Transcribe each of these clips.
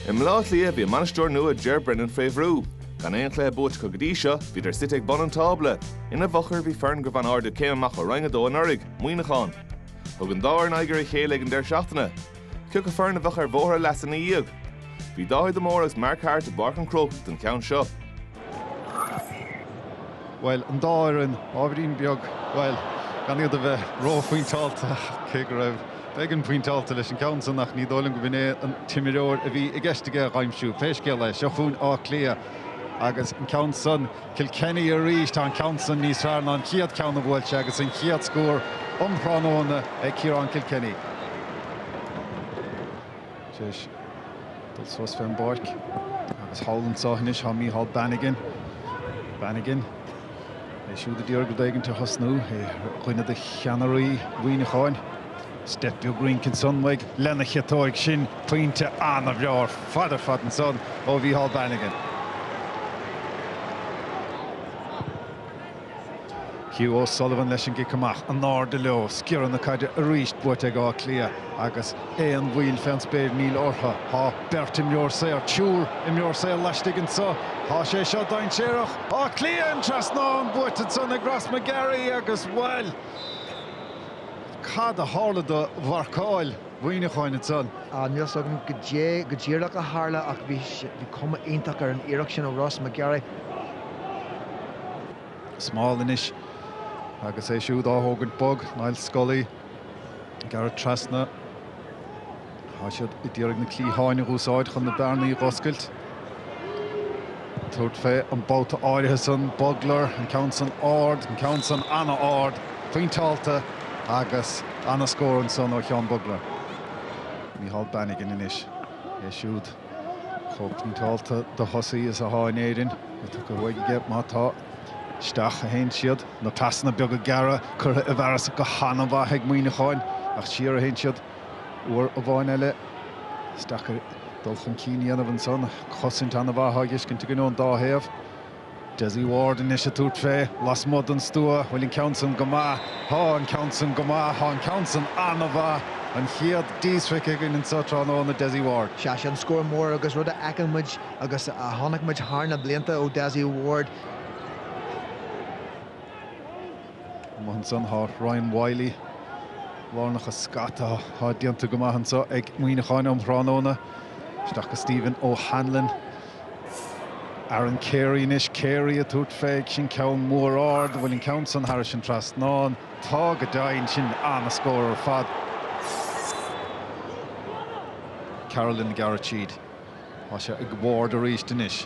I mBaile Átha Cliath bhí a mbainisteoir nua Ger Brennan fé bhrú. Gan aon chluiche buaite acu go dtí seo, bhíodar suite ag bun an tábla. Ina bhfochair bhí foireann gur bhain ardú céime amach ó Roinn 2 anuraidh, Muineachán. Thug an dá fhoireann aghaidh ar a chéile ag an deireadh seachtaine. Cé acu foireann a bheadh ar bhóthar a leasa ina dhiaidh? Bhí Dáithí de Mórdha agus Mark Harte i bPáirc an Chrócaigh don cheann seo. Bhuel, an dá fhoireann, ábhairín beag, bhuel, gan iad a bheith ró-phointeáilte, cé go raibh Beggan pointeáilte leis an gceann san ach ní dóigh liom go b'in é an t-imreoir a bhí i gceist aige a dh'aimsiú. Pé scéal é, seo chugainn Áth Cliath agus an ceann san, Kilkenny arís, tá an ceann san níos fearr ná an chéad cheann a bhuail sé agus an chéad scór um thráthnóna ag Ciarán Kilkenny. Tar éis dul suas fén bpáirc agus thall anso anois tá Micheál Bannigan. Bannigan, é siúd a d'iarraidh rud éigint a thosnú, é ar dhuine de cheannairí Mhuineacháin. Steip beag rince ansan uaidh lena chiotóig, sin pointe ana-bhreá ar fad ar fad ansan ó Mhícheál Bannigan. Hugh O'Sullivan leis an gcic amach, in airde leo, sciorradh na caide arís buaite ag Áth Cliath agus aon mhoill fén spéir níl orthu. Tá beirt imreoir saor, triúr imreoir saor laistigh anso. Tá sé seo dainséarach. Áth Cliath an trasnán buaite ansan ag Ross McGarry agus, bhuel, cad a tharla do mharcáil Mhuineacháin ansan? Níl fhios agam goidé go díreach a tharla ach bhí cuma iontach ar an iarracht sin ó Ross McGarry. Small anois agus é siúd á thógaint bog, Niall Scully ag gearradh trasna. Tá siad ag iarraidh na cliatháin a dh'úsáid chun na bearnaí a dh'oscailt. Tabhairt fé an babhta áirithe san, Bugler, an ceann san ard, an ceann san ana-ard, pointeálta agus ana-scór ansan ó Sheán Bugler. Micheál Bannigan anois, é siúd chomh pointeálta do thosaí is athá in Éirinn, é tugtha uaidh aige má tá. Isteach a théann siad, na pasanna beaga gearra curtha i bhfearas go han-mhaith ag Muineachán ach siar a théann siad uair amháin eile. Is deacair dul chun cinn a dhéanamh ansan. Cosaint an-mhaith á dh'fheiscint againn ón dá thaobh. Dessie Ward anois ag tabhairt fé lasmuigh den stua. Bhfuil an ceann san go maith? Tá an ceann san go maith. Tá an ceann san an-mhaith. An chéad dísraic againn anso tráthnóna, Dessie Ward. Sea, sin scór mór agus rud a fheiceann muid agus a chonaic muid thar na blianta ó Dessie Ward. Amuigh ansan tá Ryan Wylie. Lárnacha scata atá déanta go maith anso ag Muineachán um thráthnóna. Isteach go Stephen O'Hanlon. Aaron Carey anois. Carey ag tabhairt fé. Sin ceann mór ard. An bhfuil an ceann san thairis an trasnán? Tá go deimhin. Sin an-scór ar fad. Carolan ag gearradh tríd. Tá sé ag Ward arís anois.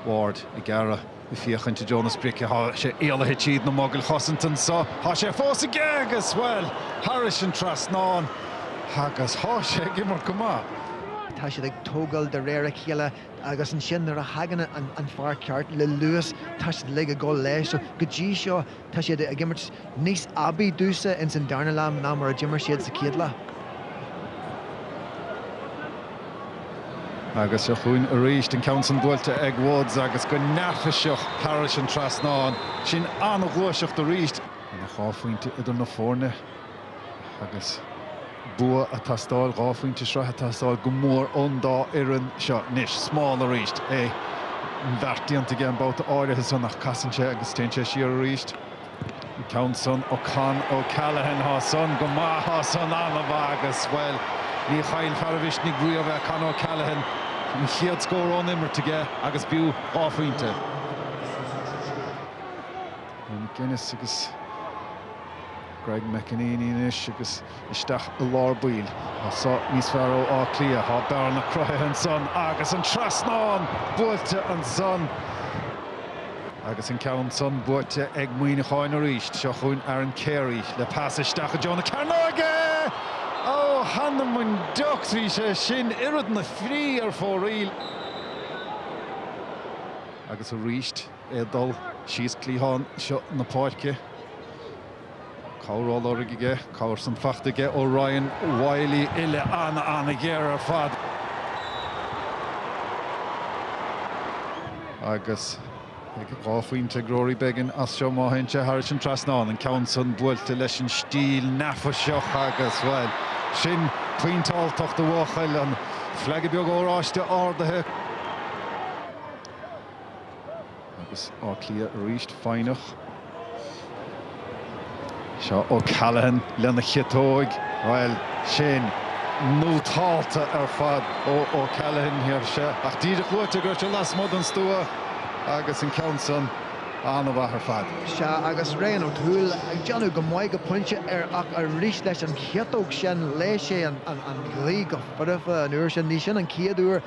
Ward ag gearradh, ag féachaint i dtreo na sprice. Tá sé éalaithe tríd na mogaill chosanta anso. Tá sé fós aige agus, bhuel, thairis an trasnán agus tá sé ag imirt go maith. Tá siad ag tógáil de réir a chéile agus ansin nuair a thagann an fear ceart le luas, tá siad uilig ag dul leis. So go dtí seo tá siad ag imirt níos aibí domhsa ins an darna leath ná mar a d'imir siad sa chéad leath. Agus seo chugainn arís an ceann san buailte ag Woods agus go neafaiseach thairis an trasnán. Sin an-ghluaiseacht arís. Dhá phointe idir na foirne agus bua ag teastáil, dhá phointe sraithe ag teastáil go mór ón dá fhoireann seo anois. Small arís. É an bheart déanta aige an babhta áirithe san ach casann sé agus téann sé siar arís. An ceann san ó Con O'Callaghan, thá san go maith, thá san an-mhaith agus, bhuel, ní chaill fear an mhisnigh riamh é Con O'Callaghan. An chéad scór ón imirt aige agus b'fhiú dhá phointe. McGuinness agus Greg McEneaney anois agus isteach i lár baill. Tá so níos fearr ó Áth Cliath. Tá bearna cruthaithe ansan agus an trasnán buailte ansan. Agus an ceann san buaite ag Muineacháin arís. Seo chugainn Aaron Carey le pas isteach i dtreo na cearnóige! Ó, th'anam 'on deoch, bhí sé sin oiread na frí ar fóraoil. Agus arís é ag dul síos cliathán seo na páirce. Cabhair á lorg aige, cabhair san fachta aige ó Ryan Wylie. Uille ana-ana-ghéar ar fad. Agus beidh dhá phointe ag Rory Beggan as seo má théann sé thairis an trasnán. An ceann san buailte leis an stíl neafaiseach agus, bhuel, sin pointeáltacht a bhuachaill. An. Flag beag oráiste ardaithe. Agus Áth Cliath arís foighneach. Seo O'Callaghan lena chiotóig. Bhuel, sin nótálta ar fad ó O'Callaghan thiar sea. Ach díreach luaite go raibh sé lasmuigh den stua agus an ceann san an-mhaith ar fad. Sea, agus Ryan O'Toole ag déanamh go maith go pointe air ach arís leis an chiotóg sin, léigh sé an ghaoth go foirfe an uair sin. Ní sin an chéad uair.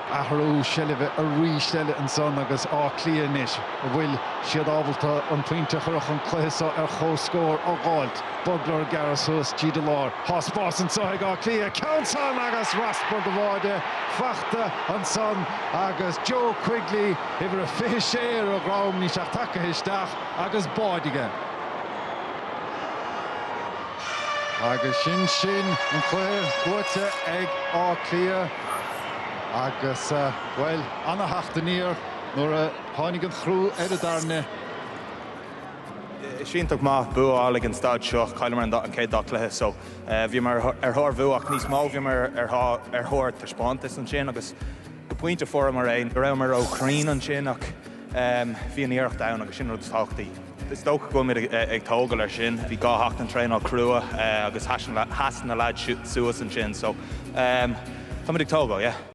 Athrú seilbhe arís eile ansan agus Áth Cliath anois, an bhfuil siad ábalta an pointe a chuirfeadh an cluiche seo ar chomhscór a dh'fháilt. Bugler ag gearradh suas tríd an lár. Tá spás anso ag Áth Cliath. Ceann san agus raspar de bháide fachta ansan agus Joe Quigley, uimhir a 26 ar a dhrom, níl sé ach tagtha isteach agus báide aige. Agus sin sin an cluiche buaite ag Áth Cliath agus, bhuel, ana-theacht aniar nuair a tháinig an crú ar an dtairne. Is iontach maith bua a fháil ag an staid seo. Chailleamar an chéad dá chluiche so bhíomar ar thóir bhua ach níos mó bhíomar ar thóir taispeántas ansin agus go pointe fuaireamar é. Ní rabhamar ró-chruinn ansin ach bhí an iarracht ann agus sin an rud is tábhachtaí. Is dócha go bhfuilimid ag tógáil ar sin. Bhí 2 sheachtain traenáil crua agus sheas na leaids suas ansin so táimid ag tógáil, yeah.